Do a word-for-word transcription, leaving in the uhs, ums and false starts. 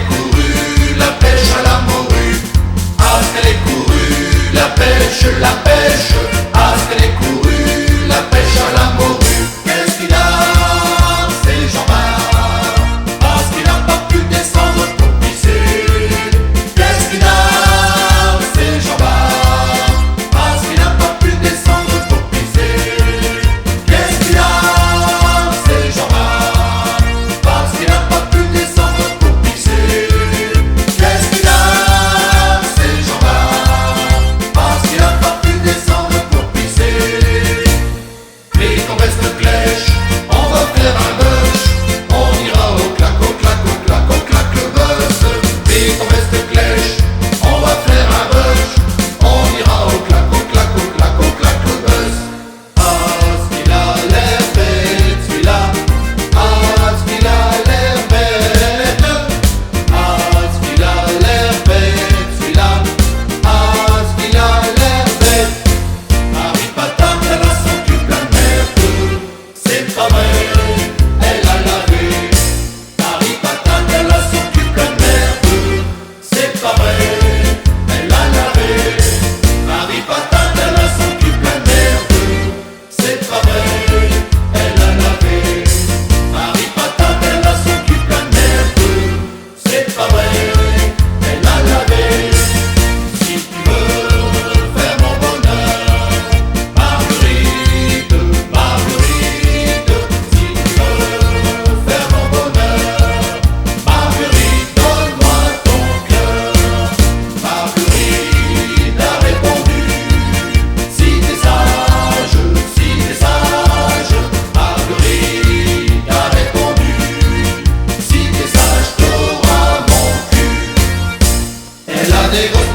Couru la pêche à la morue. Parce qu'elle est courue, la pêche, la pêche. Parce qu'elle est courue, la pêche à la morue. Qu'est-ce qu'il a, c'est Jean-Bart? Parce qu'il a pas pu descendre pour pisser. Qu'est-ce qu'il a, c'est Jean-Bart? Parce qu'il a pas pu descendre pour pisser. Qu'est-ce qu'il a, c'est Jean-Bart? Parce qu'il a pas pu descendre pour pisser. Qu'est-ce qu'il a, c'est Jean-Bart? Parce qu'il a pas pu descendre pour pisser. Mets ton veste clèche, on va faire un bush. On ira au clac, au clac, au clac, au clac le bus. Mets ton veste clèche, on va faire un bush. On ira au clac, au clac, au clac, au clac le bus. Ah, ce qu'il a l'air bête, celui-là. Ah, ce qu'il a l'air bête. Ah, ce qu'il a l'air bête, celui-là. Ah, ce qu'il a l'air bête. Marie Patate, elle a son cul plein de merde. C'est pas vrai, elle a lavé. Marie Patate, elle a son cul plein de merde. C'est pas vrai, elle a lavé. Marie Patate, elle a son cul plein de merde. C'est pas vrai, elle a lavé. Marie Patate, elle a son cul plein de merde. C'est pas vrai, elle a lavé. Si tu veux faire mon bonheur, Marguerite, Marguerite, si tu veux faire mon bonheur, Marguerite, donne-moi ton cœur. Marguerite a répondu, si t'es sage, si t'es sage. Marguerite a répondu, si t'es sage, t'auras mon cul. Elle a des grosses